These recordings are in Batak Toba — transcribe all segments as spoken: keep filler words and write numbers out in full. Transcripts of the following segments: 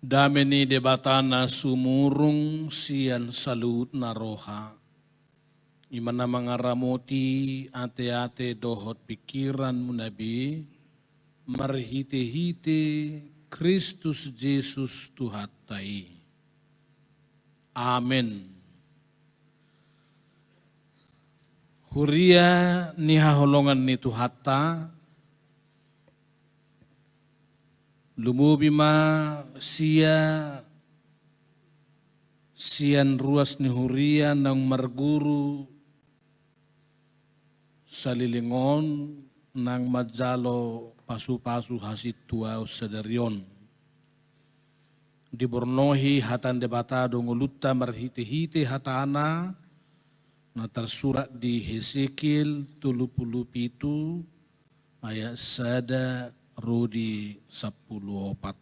Dame ni Debata na sumurung sian saluhutna roha, i ma na mangaramoti ateate dohot pingkiranmuna be, marhitehite Kristus Jesus Tuhanta i. Amen. Huria ni haholongan ni Tuhanta, lumobi ma sia sian ruas ni huria naung marguru saleleng on, naung manjalo pasupasu hasintuaon sadari on. Dibornohi hata ni Debata do ngolunta marhitehite hatana na tarsurat di Hesekiel tolu pulu pitu ayat sada ro di sampulu opat.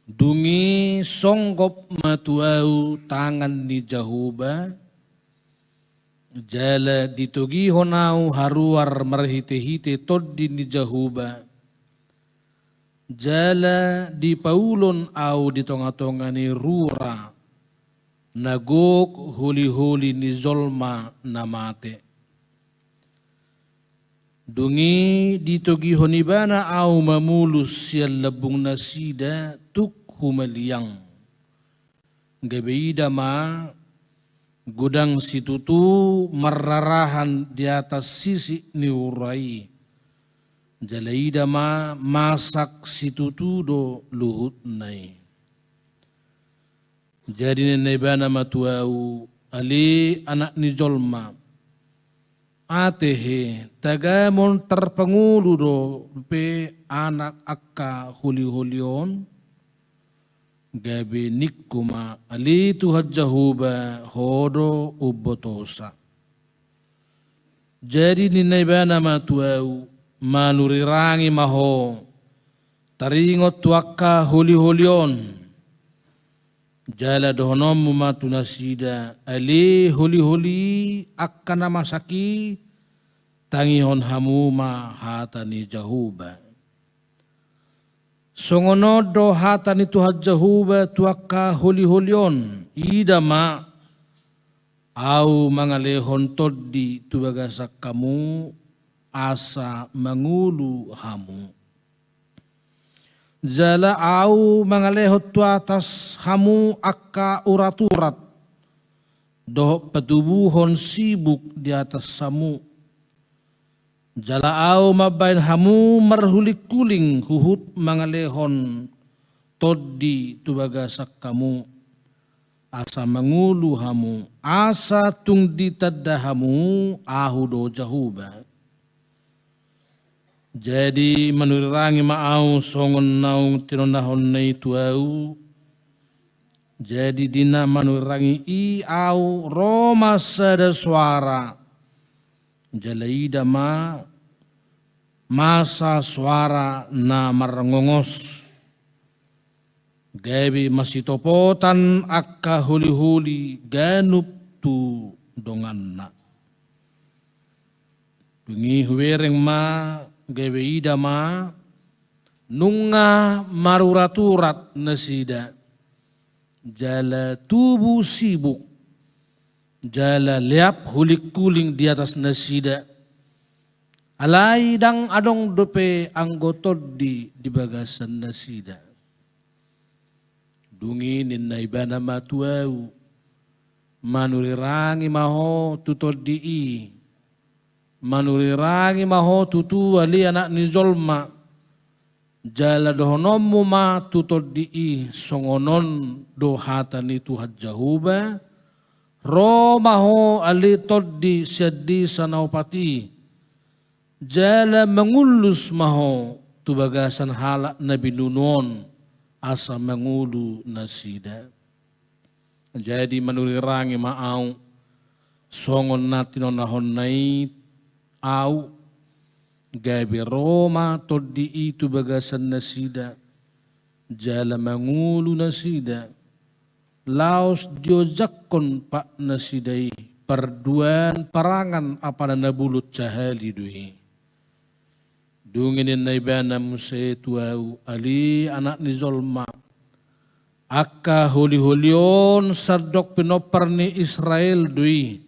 Dung i songgop ma tu ahu tangan ni Jahowa, jala ditogihon ahu haruar marhitehite tondi ni Jahowa, jala dipaulon ahu di tongatonga ni rura na gok holiholi ni jolma na mate. Dung i ditogihon ibana ahu mamolus sian lambung nasida tuk humaliang. Gabe ida ma godang situtu marrarahan di atas sisik ni rura i. Jala ida ma masak situtu do luhutna i. Jadi ninna ibana ma tu ahu, ale anak ni jolma, ate he, tagamon tarpangolu dope anak angka holiholi on? Gabe ningku ma, ale Tuhan Jahowa, ho do umbotosa. Jadi ninna ibana ma tu ahu, manurirangi ma ho taringot tu angka holiholi on. Jala dohononmu ma tu nasida, ale holiholi angka na masak i, tangihon hamu ma hata ni Jahowa. Songon on do hata ni Tuhan Jahowa tu angka holiholi on, ida ma, ahu mangalehon tondi tu bagasan hamu, asa mangolu hamu. Jala ahu mangalehon tu atas hamu angka uraturat, dohot patubuhon sibuk di atas hamu. Jala ahu mambahen hamu marhulinghuling huhut mangalehon tondi tu bagasan hamu, asa mangolu hamu, asa tung ditanda hamu ahu do Jahowa. Jadi manurirangi ma ahu songon naung tinonahonna i tu ahu. Jadi di na manurirangi i ahu ro ma sada soara. Jala ida ma masa soara na marngongos. Gabe masitopotan angka holiholi ganup tu donganna. Dung i hubereng ma, gabe ida ma, nunga maruraturat nasida, jala tubu sibuk, jala leap hulinghuling di atas nasida. Alai ndang adong dope anggo tondi di bagasan nasida. Dung i ninna ibana ma tu ahu, manurirangi ma ho tu tondi i, manurirangi ma ho tutu ale anak ni jolma, jala dohononmu ma tu tondi i, songon on do hata ni Tuhan Jahowa, ro ma ho ale tondi sian desa na opat i, jala mangullus ma ho tu bagasan halak na binunu on, asa mangolu nasida. Jadi manurirangi ma ahu, songon na tinonahonna i ahu, gabe ro ma tondi i tu bagasan nasida, jala mangolu nasida, laos diojakkon pat nasida i, parduaan parangan ampara na bolon sahali do i. Dung i ninna ibana muse tu ahu: Ale anak ni jolma, angka holiholi on sandok pinompar ni Israel do i.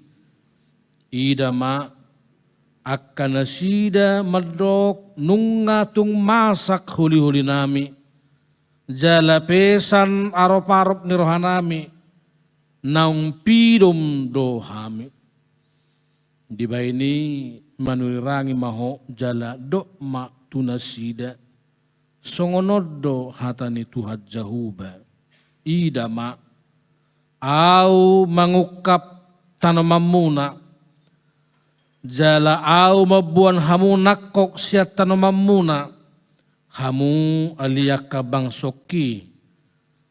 Ida ma, angka nasida mandok nunga tung masak holiholinami, jala pesan aroparop ni rohanami, naung pidom do hami. Dibahen i manurirangi ma ho jala dok ma tu nasida: Songon on do hata ni Tuhan Jahowa: Ida ma, ahu mangungkap tanomanmuna, jala ahu mamboan hamu nangkok sian tanomanmuna, hamu ale angka bangsongki,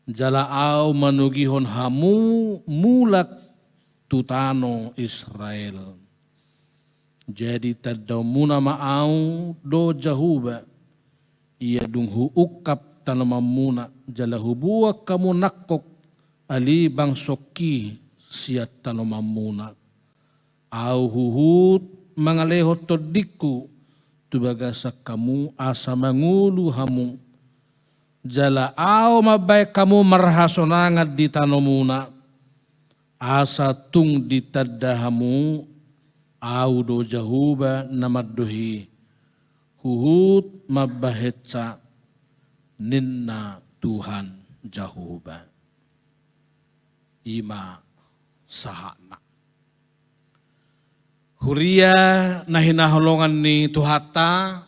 jala ahu manogihon hamu mulak tu tano Israel. Jadi tandaonmuna ma ahu do Jahowa, ia dung huungkap tanomanmuna, jala huboan hamu nangkok ale bangsongki sian tanomanmuna. Ahu huhut mangalehon tondingku tu bagasan hamu asa mangolu hamu, jala ahu mambahen hamu marhasonangan di tanomuna, asa tung ditanda hamu ahu do Jahowa na mandok i, huhut mambahensa, ninna Tuhan Jahowa. I ma sahatna. Huria na hinaholongan ni Tuhanta,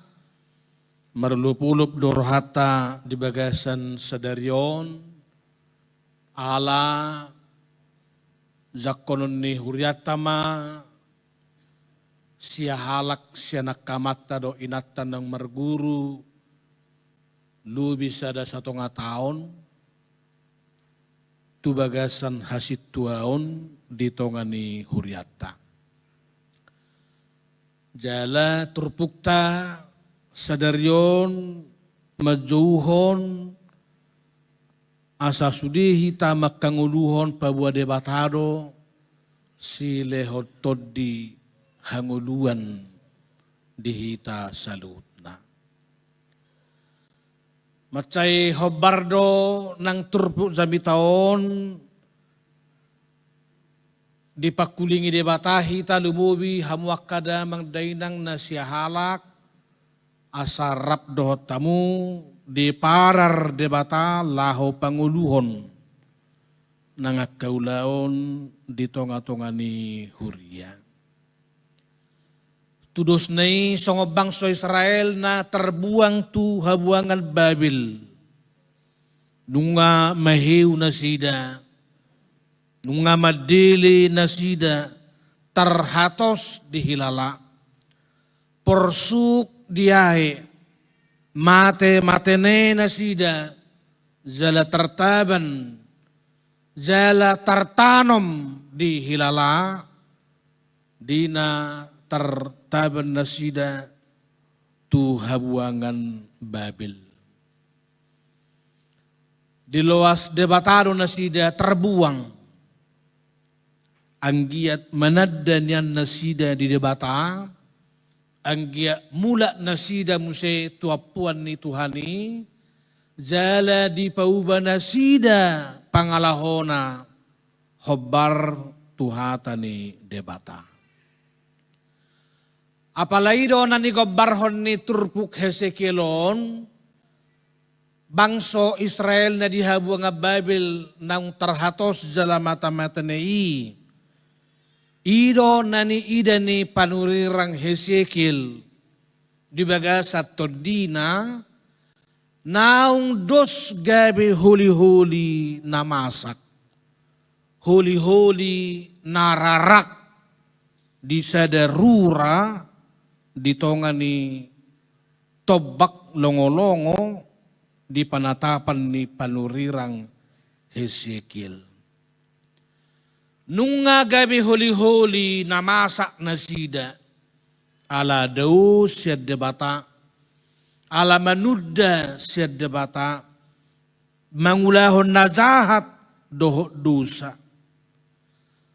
marolopolop do rohanta di bagasan sadari on, ala jangkonon ni hurianta ma siahalak sian angka amanta dohot inanta naung marguru lobi sada satonga taon tu bagasan hasintuaon di tonga ni hurianta. Jala turpukta sadari on manjouhon asa sude hita mangkangoluhon paboa Debata do silehon tondi hangoluan di hita saluhutna. Mansai hombar do nang turpuk jamita on dipangkulingi Debata hita, lumobi hamu angka damang dainang na siahalak, asa rap dohot hamu diparar Debata laho pangoluhon nang angka ulaon di tongatonga ni huria. Tudosna i songon bangso Israel na tarbuang tu habuangan Babel. Nunga maheu nasida, nunga mandele nasida, tarhatos dihilala, porsuk diae, mate-mate ne nasida, jala tartaban, jala tartanom dihilala, di na tartaban nasida tu habuangan Babel. Diloas Debata do nasida tarbuang. Anggiat mananda nian nasida di Debata, anggiat mulak nasida muse tu ampuan ni Tuhan i, jala dipauba nasida pangalahona hombar tu hata ni Debata. Apala i do na nigombarhon ni turpuk Hesekiel on, bangso Israel na di habuangan Babel naung tarhatos jala mate-mate ne i. I do na niida ni panurirang Hesekiel di bagasan tondina, naung dos gabe holiholi na masak, holiholi na rarak di sada rura di tonga ni tombak longolongo di panatapan ni panurirang Hesekiel. Nunga gabe holiholi na masak nasida, ala dao sian Debata, ala manunda sian Debata, mangulahon na jahat dohot dosa.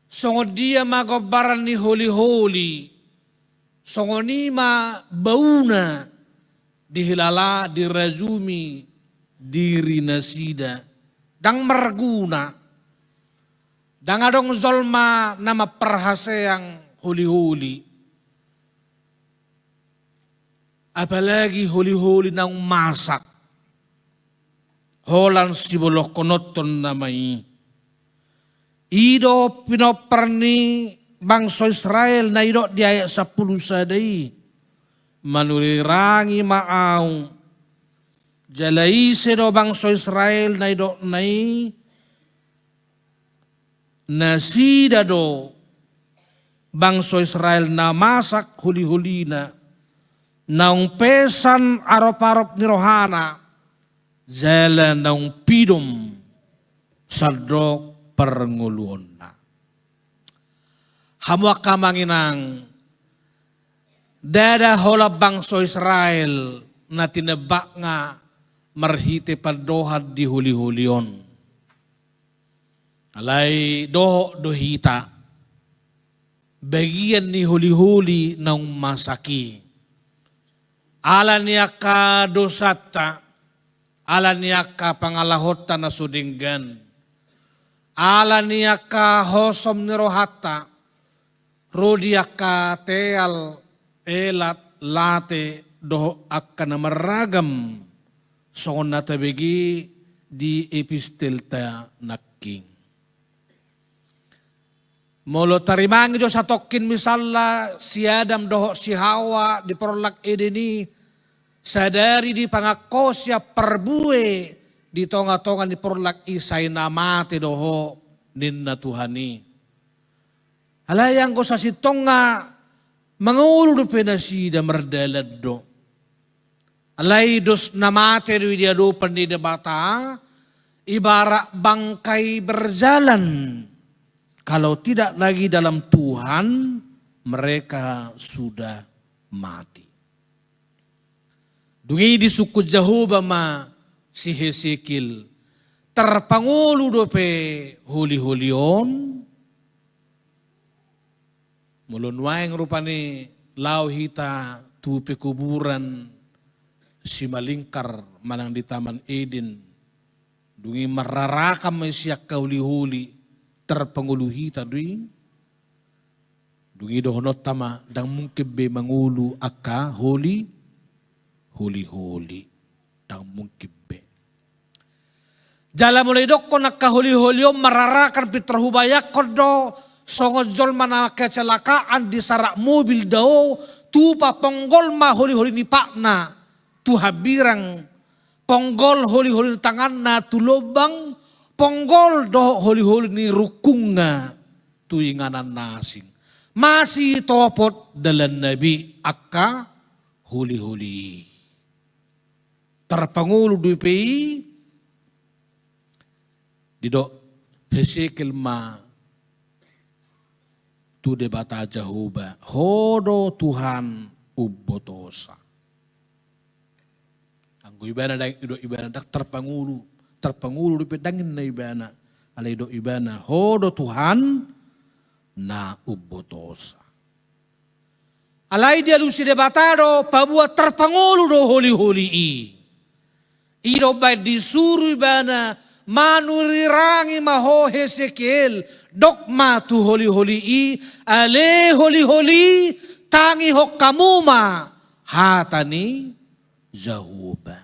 Songon dia ma gombaran ni holiholi, songon i ma bauna dihilala, dirajumi diri nasida. Ndang marguna. Ndang adong jolma na mamparhaseang holi-holi. Apalagi holi-holi naung masak. Holan sibolongkononton nama i. I do pinompar ni bangso Israel na nidok di ayat sampulu sada i. Manurirangi ma ahu. Jala ise do bangso Israel na nidokna i? Nasida do bangso Israel na masak holi-holina, naung pesan arop-arop ni rohana, jala naung pidom sandok parngoluonna. Hamu angka amang inang, ndada holan bangso Israel na tinebakna marhite pandohan di holi-holi on. Alai dohot do hita bagian ni holi-holi naung masak i. Ala ni angka dosanta, ala ni angka pangalahonta na so denggan, ala ni angka hosom ni rohanta, ro di angka teal, elat, late, dohot angka na marragam, songon na tabege di epistelta nangkin. Molo tarimangi do satongkin misalna si Adam dohot si Hawa di porlak Eden i, sadari dipangangkosi amparbue di tonga-tonga ni porlak i, sai na mate do ho, ninna Tuhan i. Alai anggo sasintongna mangolu dope nasida, mardalan do. Alai dos na mate do i di adopan ni Debata, ibarat bangkai berjalan. Kalau tidak lagi dalam Tuhan, mereka sudah mati. Dung i disungkun Jahowa ma si Hesekiel, tarpangolu dope holi-holi on? Molo nuaeng rupani laho hita tu pekuburan Simalingkar manang di Taman Eden, dung i marrarakan ma i si angka holi-holi, tarpangolu hita do i? Dung i dohononta ma, ndang mungkin be mangolu angka holi, holi-holi. Ndang mungkin be. Jala molo idokkon angka holi-holi on marrarakan, pintor hubayangkon do songon jolma na kecelakaan di sarak mobil dao, tupa ponggol ma holi-holi ni patna tu hambirang, ponggol holi-holi ni tanganna tu lombang, ponggol dohot holi-holi ni rungkungna tu inganan na asing. Masitopot dalanna be angka holi-holi i. Tarpangolu dope i? Didok Hesekiel ma tu Debata Jahowa, "Ho do Tuhan umbotosa." Anggo ibana ndang idok ibana ndang tarpangolu, tarpangolu dope ndang ninna ibana, alai idok ibana, "Ho do Tuhan na umbotosa." Alai dialusi Debata do paboa tarpangolu do holi-holi i. I do umbaen disuru ibana, "Manurirangi ma ho Hesekiel, dok ma tu holi-holi i, ale holi-holi, tangihon hamu ma hata ni Jahowa."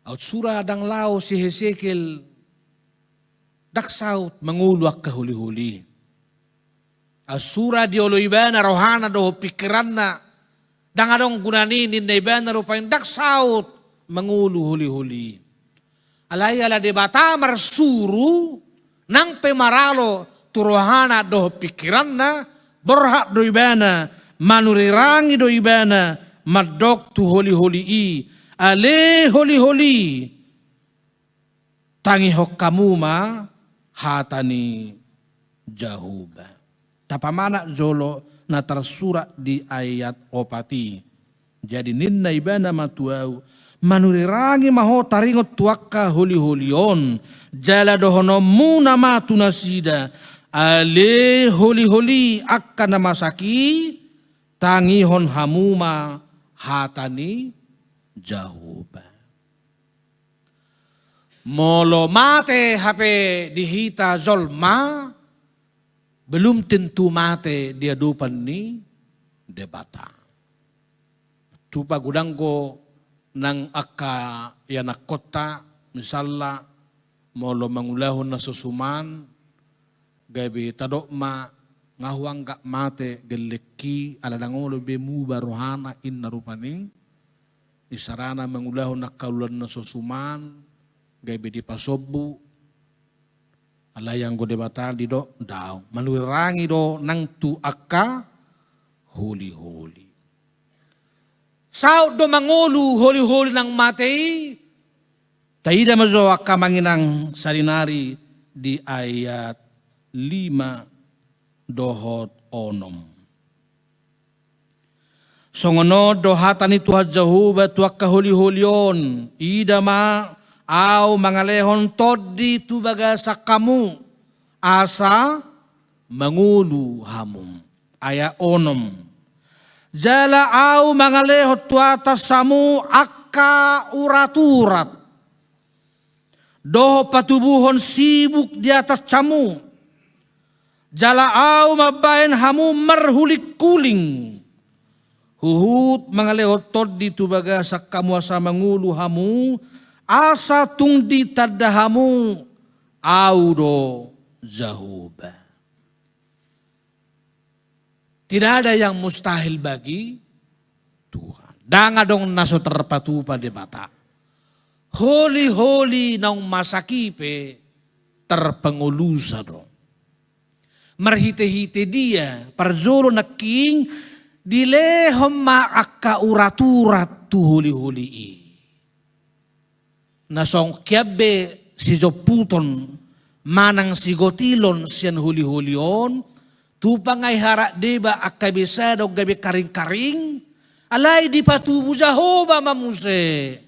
Aut sura ndang laho si Hesekiel, ndang saut mangolu angka holi-holi. Aut sura diolo ibana rohana dohot pingkiranna, ndang adong gunana i ninna ibana, rupani ndang saut mangolu holi-holi. Alai ala Debata marsuru, nang pe maralo tu rohana dohot pingkiranna, borhat do ibana, manurirangi do ibana, mandok tu holi-holi i, "Ale holi-holi, tangihon hamu ma hata ni Jahowa." Tapamanat jolo na tarsurat di ayat opat i. Jadi ninna ibana ma tu ahu, "Manurirangi ma ho taringot tu angka holi-holi on, jala dohononmuna ma tu nasida, 'Ale holi-holi angka na masak i, Tangihon hamu ma hata ni Jahowa. Molo mate hape di hita jolma, belum tentu mate di adopan ni Debata. Tupa godang do nang angka ianakhonta, misalna, molo mangulahon na so suman, gabe tadok ma, nga huanggap mate gellengki, ala ndang olo be muba rohana, inna rupani. Isarana mangulahon angka ulaon na so suman, gabe dipasombu. Alai anggo Debata didok daong, manurirang i do nang tu angka holiholi. Saut do mangolu holiholi naung mate i. Taida ma jo angka amang inang sarinari di ayat lima dohot onom. Songon on do hata ni Tuhan Jahowa tu angka holiholi on: Ida ma, Ahu mangalehon tondi tu bagasan hamu, asa mangolu hamu. Ayat onom. Jala Ahu mangalehon tu atas hamu angka urat-urat dohot patubuhon sibuk di atas hamu. Jala Ahu mambahen hamu marhulingkuling, huhut mangalehon tondi tu bagasan hamu asa mangolu hamu, asa tung ditanda hamu Ahu do Jahowa. Tidak ada yang mustahil bagi Tuhan. Ndang adong na so tarpatupa Debata. Holiholi naung masak i pe tarpangolusa do. Marhitehite dia? Parjolo nangkin dilehon ma angka urat-urat tu holiholi i. Na so hea be sijomputon manang sigotilon sian holiholi on, tupa nga iharat deba angka be sada on gabe karing-karing, alai dipatubu Jahowa ma muse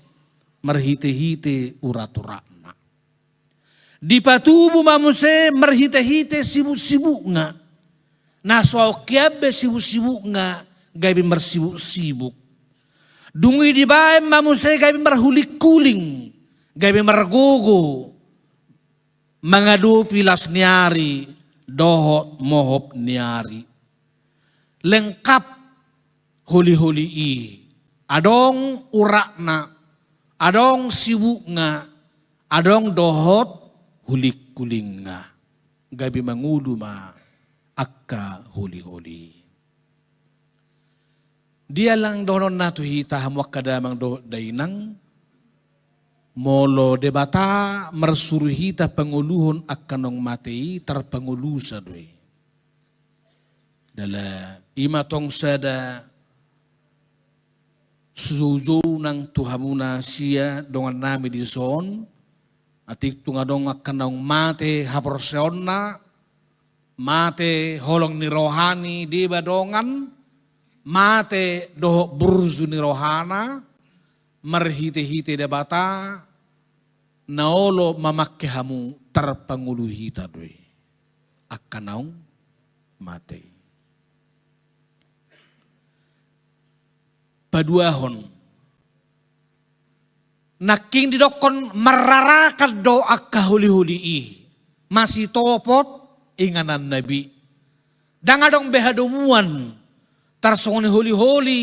marhitehite urat-uratna. Dipatubu ma muse marhitehite sibuk-sibukna. Na so hea be sibuk-sibukna, gabe marsibuk-sibuk. Dung i dibahen ma muse gabe marhulingkuling, gabe margogo mangadopi las ni ari dohot mohop ni ari. Lengkap holiholi i. Adong uratna, adong sibukna, adong dohot hulingkulingna. Gabe mangolu ma angka holiholi. Dia lang dohononna tu hita, hamu angka damang dohot dainang? Molo Debata marsuru hita pangoluhon angka naung mate i, tarpangolusa do i. Jala i ma tong sada sujoujou nang tu hamuna sia dongannami dison, atik tung adong angka naung mate haporseaonna, mate holong ni rohana, deba dongan, mate dohot burju ni rohana, marhitehite Debata na olo mamangke hamu, tarpangolu hita do i angka naung mate i. Paduahon, nangkin didokkon marrarakan do angka holiholi i, masitopot ingananna be. Ndang adong be hadomuan tarsongon i holiholi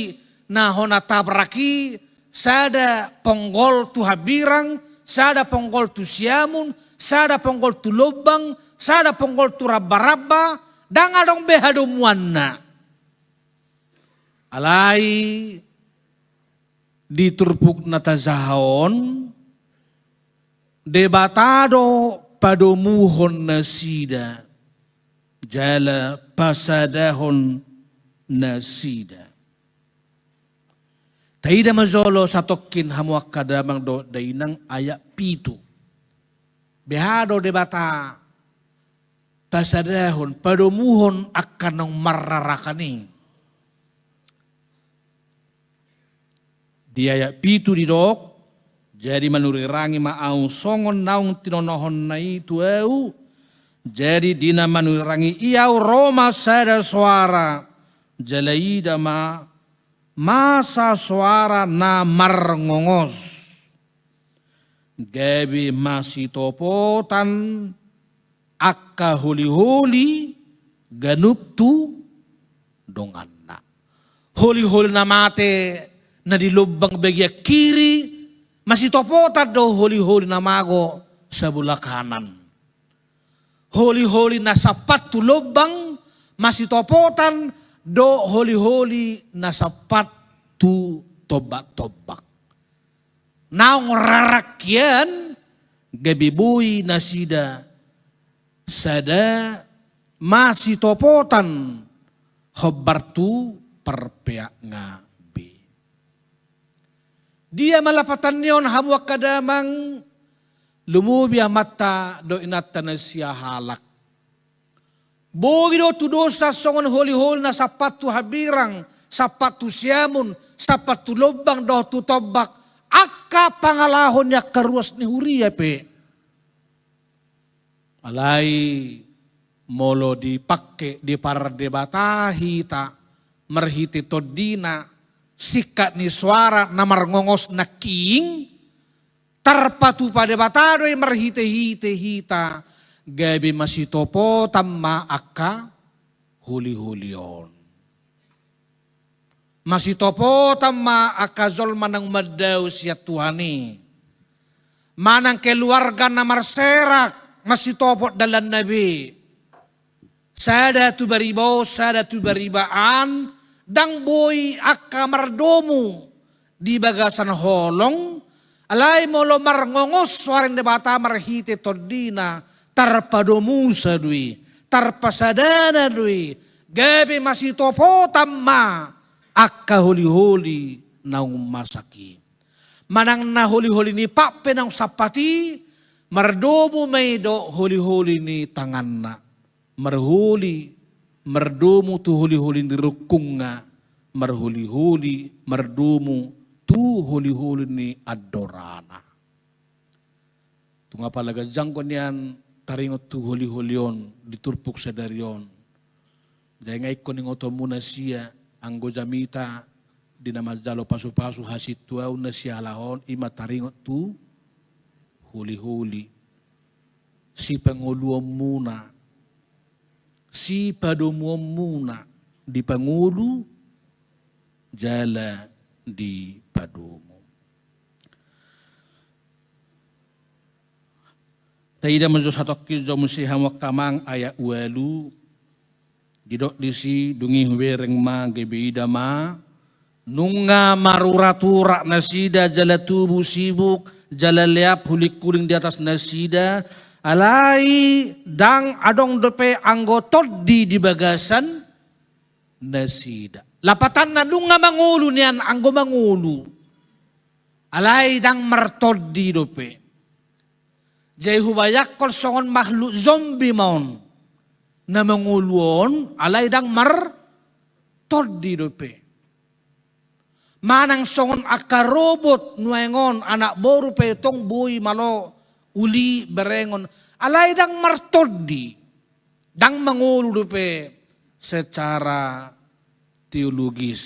na hona tabrak i, sada ponggol tu hambirang, sada ponggol tu siamun, sada ponggol tu lombang, sada ponggol tu ramba-ramba, ndang adong be hadomuanna. Alai di turpuk na tajaha on, Debata do padomuhon nasida jala pasadahon nasida. Taida ma jolo satongkin, hamu angka damang dohot dainang, ayat pitu. Beha do Debata pasadahon, padomuhon angka naung marrarakan i? Di ayat pitu didok: Jadi manurirangi ma ahu songon naung tinonohonna i tu ahu. Jadi di na manurirangi i ahu, ro ma sada soara jala ida ma masa soara na marngongos, gabe masitopotan angka holiholi ganup tu donganna. Holiholi na mate na di lombang bagian kiri, masitopotan do holiholi na mago sabola kanan. Holiholi na sampat tu lombang, masitopotan do holiholi na sampat tu tombak-tombak. Naung rarangkian, gabe boi nasida sada masitopotan hombar tu parpeakna be. Dia ma lapatan ni on, hamu angka damang, lumobi amanta dohot inanta na siahalak. Boi do tudosan songon holiholi na sampat tu hambirang, sampat tu siamun, sampat tu lombang dohot tu tombak, angka pangalaho ni angka ruas ni huria pe. Alai molo dipangke, dipardebata hita marhite tondina, singkat ni soara na marngongos nangkin, tarpatupa Debata do i marhite-hite hita, gabe masitopotan ma angka holiholi on. Masitopotan ma angka jolma naung mandao sian Tuhan i. Manang keluarga na marserak, masitopot dalanna be. Sada tu bariba on, sada tu bariba an, ndang boi angka mardomu di bagasan holong, alai molo marngongos soara ni Debata marhite tondina, tarpadomusa do i, tarpasadana do i, gabe masitopotan ma angka holiholi naung masak i. Manang na holiholi ni pat pe naung sampat i, mardomu ma i dohot holiholi ni tanganna. Marholi, mardomu tu holiholi ni rungkungna, marholiholi, mardomu tu holiholi ni andorana. Tung apala ganjang do nian taringot tu holiholi on di turpuk sadari on. Jala ingot ingotonmuna sia anggo jamita di na manjalo pasupasu hasintuaon na siahalak on, i ma taringot tu holiholi. Sipangoluonmuna, sipadomuonmuna di pangolu jala di padomu. Taida ma jo satongkin jo muse hamu angka amang ayat ualu. Didok disi, dung i hubereng ma, gabe ida ma, nunga marurat-urat nasida jala tubu sibuk jala leap hulingkuling di atas nasida, alai ndang adong dope anggo tondi di bagasan nasida. Lapatanna nunga mangolu nian anggo mangolu, alai ndang martondi dope. Jadi hubayangkon songon makhluk zombie ma on. Na mangolu on, alai ndang martondi dope. Manang songon angka robot nuaeng on, anak boru pe tong boi malo uli berengon, alai ndang martondi, ndang mangolu dope secara teologis.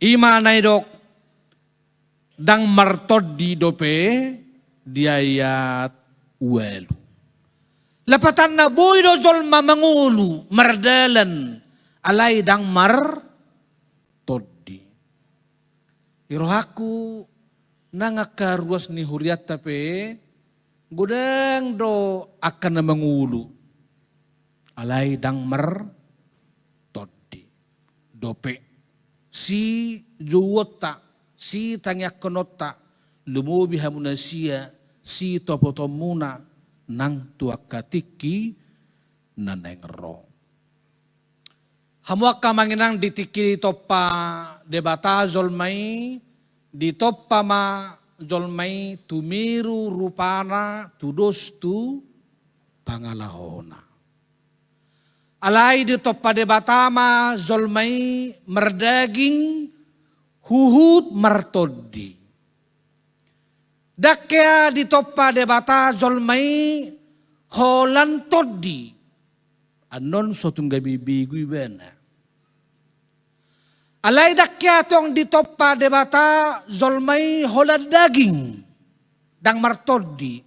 I ma na didok ndang martondi dope di ayat ualu. Lapatanna boi do jolma mangolu mardalan, alai ndang martondi. Di rohangku, nang angka ruas ni hurianta pe godang do angka na mangolu, alai ndang martondi dope. Sijouonta, sitangiangkononta, lumobi hamu na sia sitopotonmuna nang tu angka tingki na naeng ro. Hamu angka amang inang, di tingki ditompa Debata jolma i, ditompa ma jolma i tumiru rupana tudos tu pangalahona. Alai ditompa Debata ma jolma i mardaging huhut martondi. Ndang hea ditompa Debata jolma i holan tondi. Annon so tung gabe begu ibana. Alai ndang hea tong ditompa Debata jolma i holan daging, ndang martondi.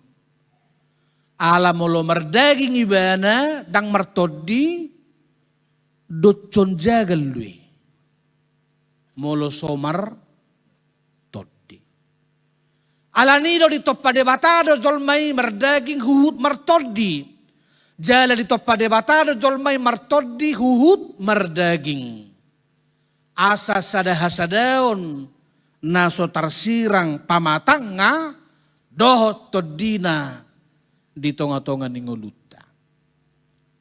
Ala molo mardaging ibana, ndang martondi, doshon jagal do i. Molo so martondi. Alani do ditompa Debata do jolma i mardaging huhut martondi. Jala ditompa Debata do jolma i martondi huhut mardaging. Asa sada hasadaon na so tarsirang pamatangna dohot tondina di tonga-tonga ni ngolunta.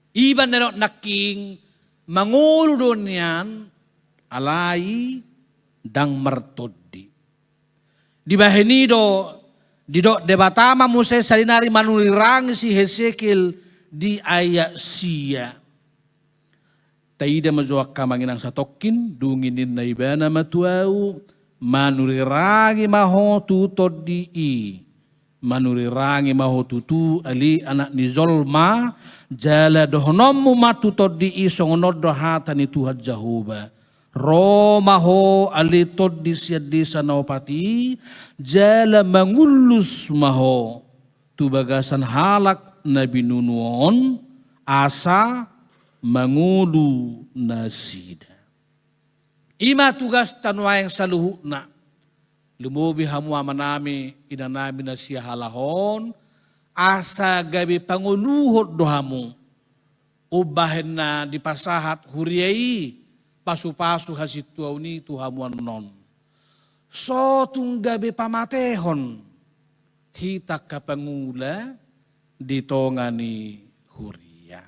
Iba na didok nangkin mangolu do nian alai ndang martondi. Dibahen i do didok Debata ma muse sarinari manurirangi si Hesekiel di ayat sia. Taida ma jo angka amang inang satongkin, dung i ninna ibana ma tu ahu, manurirangi ma ho tu tondi i, manurirangi ma ho tutu ale anak ni jolma, jala dohononmu ma tu tondi i songon on do hata ni Tuhan Jahowa. Ro ma ho ale tondi sian desa na opat i, jala mangullus ma ho tu bagasan halak na binunu on, asa mangolu nasida. I ma tugasta nuaeng saluhutna. Lumobi hamu amanami, inanami na siahalak on, asa gabe pangoluhon do hamu. Umbahen na dipasahat huria i pasu-pasu hasintuaon i tu hamu annon. So tung gabe pamatehon hita angka pangula di tonga ni huria.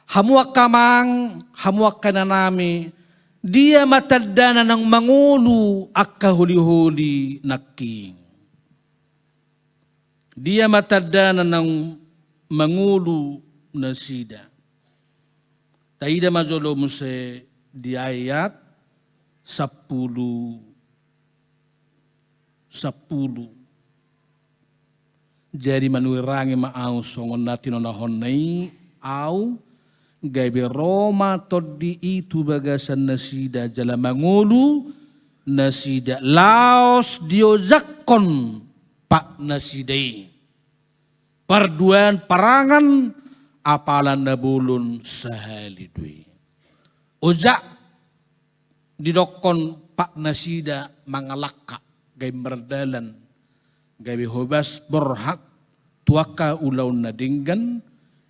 Hamu angka amang, hamu angka inanami, dia ma tandana naung mangolu angka holi-holi nangkin? Dia ma tandana naung mangolu nasida? Taida ma jolo muse di ayat sampulu, sampulu. Jadi manurirangi ma ahu songon na tinonahonna i ahu, gabe ro ma tondi i tu bagasan nasida jala mangolu nasida laos diojakkon patnasida i. Parduaan parangan apala na bolon sahali do i. Ojak didokkon patnasida mangalangka, gabe mardalan, gabe hobas borhat tu angka ulaon na denggan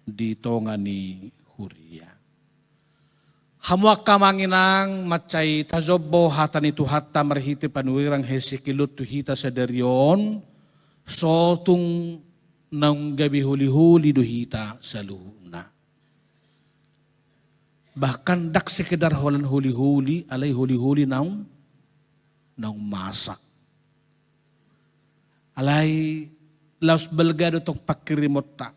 di tonga ni huria. Hamu angka amang inang, mansai tajombo hata ni Tuhanta marhite panurirang Hesekiel on tu hita sadari on, so tung naung gabe holi-holi do hita saluhutna. Bahkan ndang sekedar holan holi-holi, alai holi-holi naung, naung masak. Alai laos balga do tong pangkirimonta.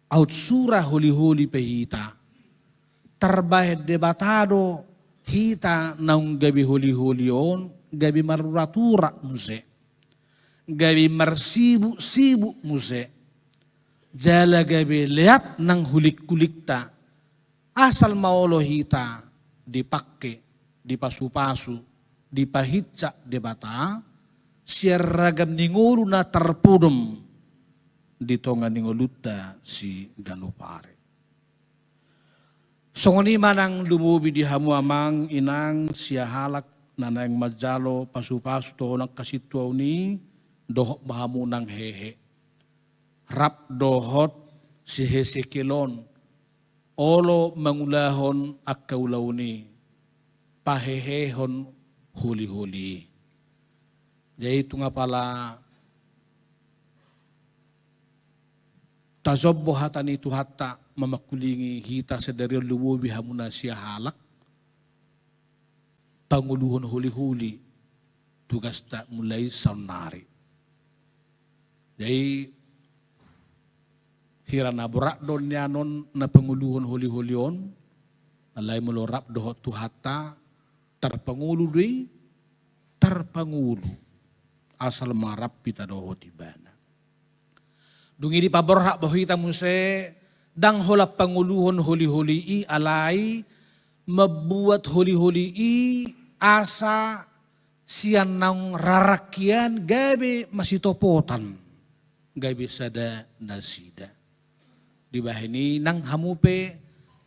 Aut sura holi-holi pe hita, tarbahen Debata do hita naung gabe holi-holi on, gabe marurat-urat muse, gabe marsibuk-sibuk muse, jala gabe leap nang hulik-hulikta. Asal ma olo hita dipangke, dipasu-pasu, dipahinsa Debata sian ragam ni ngolu na tarpodom di tonga ni ngolunta siganup ari. Songon i ma nang lumobi di hamu amang inang siahalak na naeng manjalo pasu-pasu tu on angka sintuaon i, dohot ma hamu nang hehe. Rap dohot si Hesekiel on, olo mangulahon angka ulaon i, pahehehon holi-holi i. Jadi tung apala tajombo hata ni Tuhanta mamangkulingi hita sadari on, lumobi hamu na siahalak, pangoluhon holi-holi tugasta mulai saonnari. Jadi hira na borat do nian on na pangoluhon holi-holi on, alai molo rap dohot Tuhanta, tarpangolu do i, tarpangolu. Asal ma rap hita dohot Ibana. Dung i dipaborhat do hita muse Ndang holan pangoluhon holiholi i, alai mambuat holiholi i asa sian naung rarak i an gabe masitopotan, gabe sada nasida. Dibahen i nang hamu pe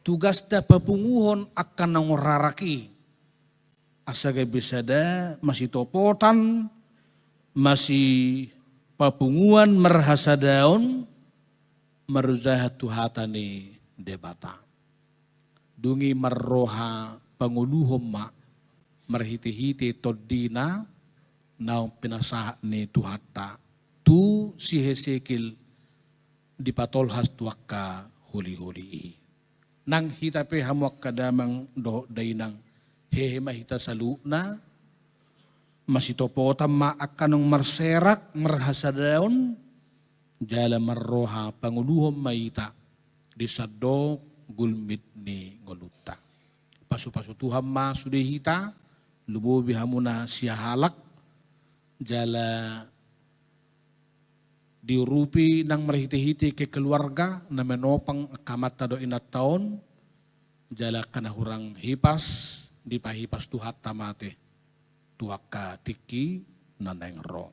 tugasta papunguhon angka naung rarak i, asa gabe sada masitopotan, masipapunguan marhasadaon, marjaha tu hata ni Debata. Dung i marroha pangoluhon ma marhitehite tondina naung pinasahat ni Tuhanta tu si Hesekiel dipatolhas tu angka holiholi i. Nang hita pe hamu angka damang dohot dainang, hehe ma hita saluhutna, masitopotan ma angka naung marserak marhasadaon, jala marroha pangoluhon ma hita di sandok gulmit ni ngolunta. Pasupasu Tuhan ma sude hita, lumobi hamu na siahalak, jala diurupi nang marhitehite kekeluarga na menopang angka amanta dohot inanta on, jala angka na hurang hipas dipahipas Tuhanta ma ate tu angka tingki na naeng ro.